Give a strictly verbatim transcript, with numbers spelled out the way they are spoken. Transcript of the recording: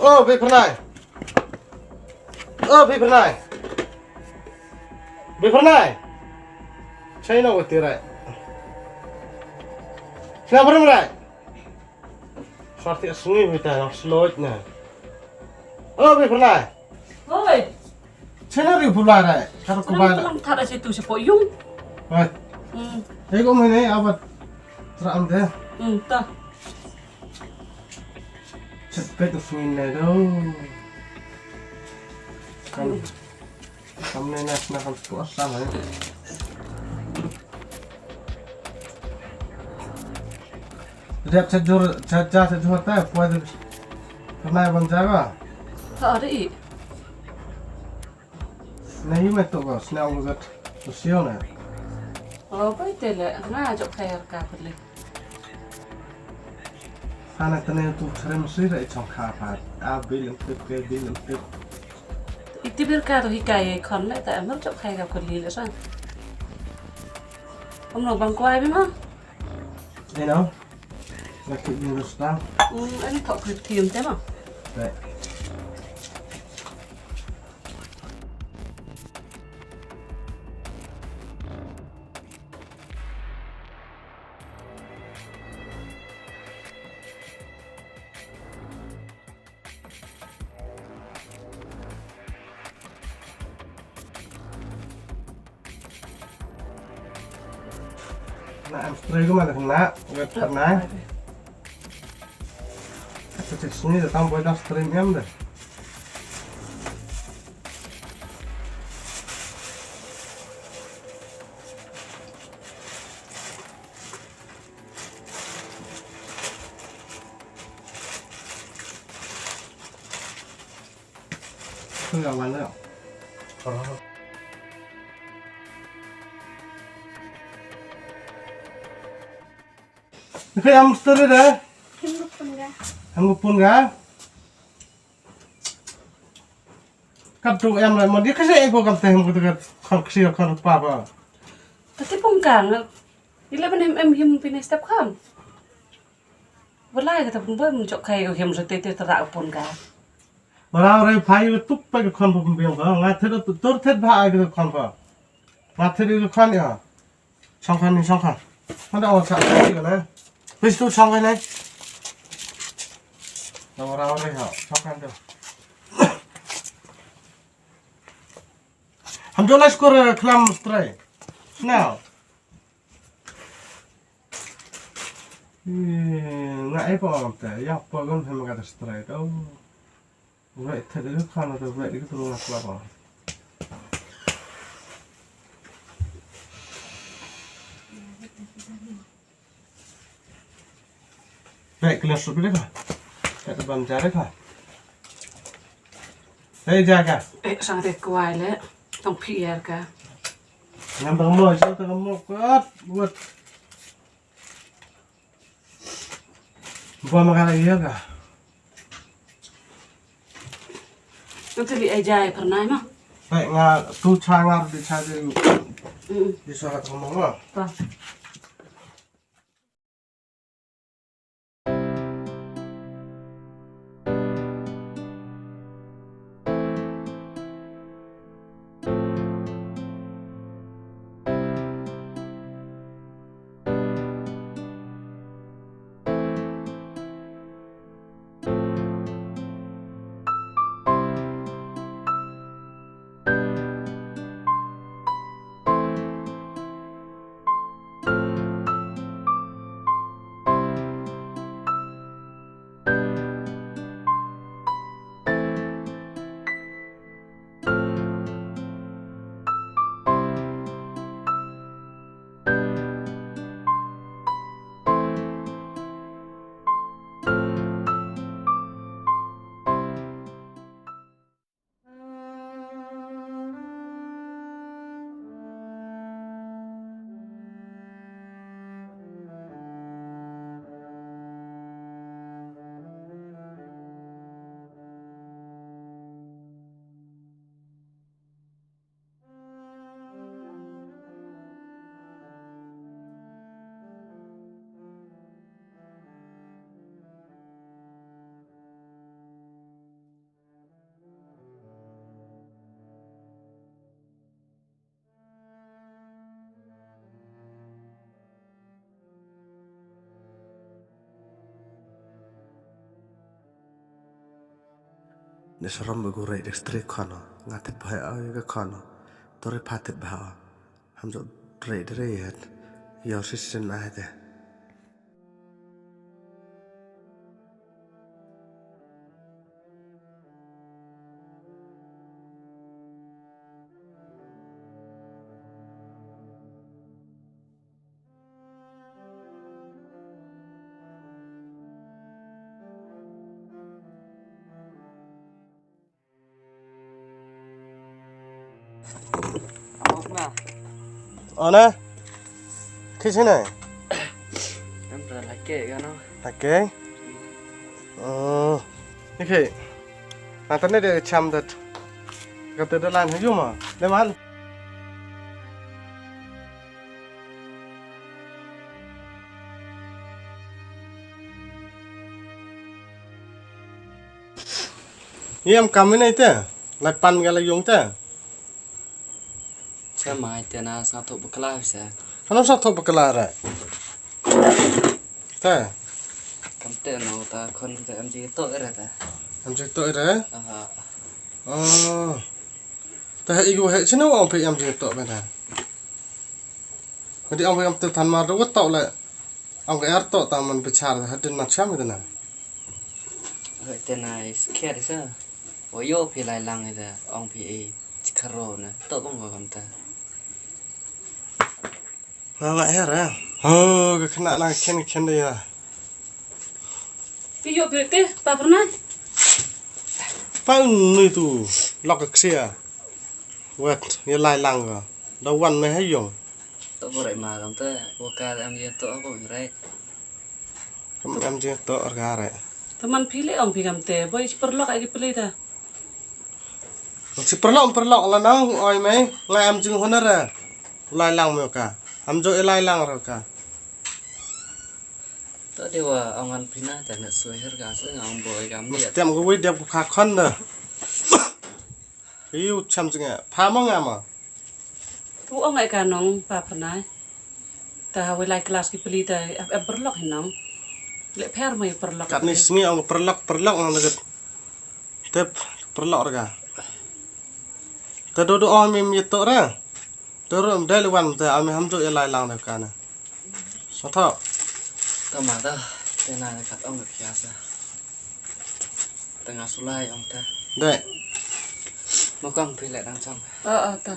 Oh, Bipranai. Oh, Bipranai. Bipranai. Chai no wati rai. Sna brum rai. Sarti asngi bita no slot na. Oh, Bipranai. Oi. Chai no ri pula rai. Kar ko bai. Lang thara situ sepo yung. Oi. Hmm. Ego mene abat. Tra am de. Hmm, ta. Chepet usmin ne do. Kam, kam ne nas na kam tu asam eh. Dep chajur, chaja chajur ta, puai de. Kana ban jaga. Ha, ada i. Na hi me to ko, sna u gat. Tu sio na. Oh, bai te le, nga jok khair ka pele. Hana tane tu threm sui ra i chong kha phat. A bil em tip ke bil em tip. Iti bir ka to hikai khon le ta em chok khai ka ko li le sa. Om no bang kwai bi ma. Ai no. Nga ki ni sta. Um, ani thok kri thiam te ma. Right. Na em spray ko mana kena, wet kena. Sini datang boy dah spray em deh. Kaya wan le. Kaya misteri de. Him pun ga. Him pun ga. Kat tu em le mon di kasi ego kam te him kutu kat khon kasi khon pa ba. Tati pun ka. Ila ban em em him pine step kham. Wala kata pun boy mun chok khai him rete te tara pun ka. Bara ore phai u tup pa ka khon pun biang ka. Nga thet tu tur thet ba ai ka khon pa. Nga thet ka khon ya. Song khan ni song khan. Mana ong sa ka na. Pis tu song khan ni. Na bara ore ha song khan tu. Ham jola skor khlam strai. Now. Nga ai pa ong te ya pa gon hem ka strai to. Wei te de khan to wei de to nga kla ba. Wei kla su de ka. Ka ban ja de ka. Hei ja ka. Eh, sang de kwai le. Tong phi er ka. Ngam tong mo, sa tong mo kot. Wet. Bua ma ka la ïa ka. Nang te li ai jai pernai ma. Baik nga tu cha nga di cha di. Mm. Di suara kamu ma. Pa. Ne sarom ba gu rei dek strik khano. Nga tip bha o ya ka khano. Tori pha tip bha o. Ham jo rei de rei het. Yor si sin ai de. Ana. Kisi ne? Lake. Oh. Nike. Nata ne de cham dat. Kata de lan ha yuma. De man. Ïam kam ine te. Lai pan ga la yung te. Che mai te na sa thok bakla se. Kano sa thok bakla re? Te. Kam te no ta khon te am ji to re ta. Am ji to re? Aha. Oh. Ta ha igu he chino ong pe am ji to be ta. Hadi ong pe am te than mar do to le. Ong ka er to ta man bichar hadin na cham dina. Hoi te na is kher sa. Wo yo phi lai lang ida ong phi e chikharo na to bang ko kam ta. Nga nga er eh. Ho ka khna na khen khen de ya. Phi yo phi te pa pernai. Pa nui tu lok ka ksia. Wet ya lai lang ka. Da wan me ha yong. To bo rai ma kam te, bo ka am ye to bo rai. Kam am je to ar ka rai. Taman phi le ong phi kam te, boy chi perlok ai ki peli ta. Chi perlok perlok la nang oi me, ngai am jing honor. Lai lang me ka. Am jo e lai lang ro ka. To de wa ong an phi na ta na soi her ka se ngam boy kam ye. Tem ko wei dep ko kha khon da. Yu cham jing e. Pha mo nga mo. Tu ong ai ka nong pa pernai. Ta ha wei lai klas ki peli ta ap ap perlok hi nong. Le pher mai perlok. Kat ni sngi ong perlok perlok nang dekat. Tep perlok rega. Ta do do ong mi mi to re. Ta ro dai le wan ta ami ham jo ya lai lang de ka na. Sa tho. Ta ma ta. Te na kat ong ka sa. Ta nga sulai ong ta. Dai. Mo kang phi le dang cham. Oh oh ta.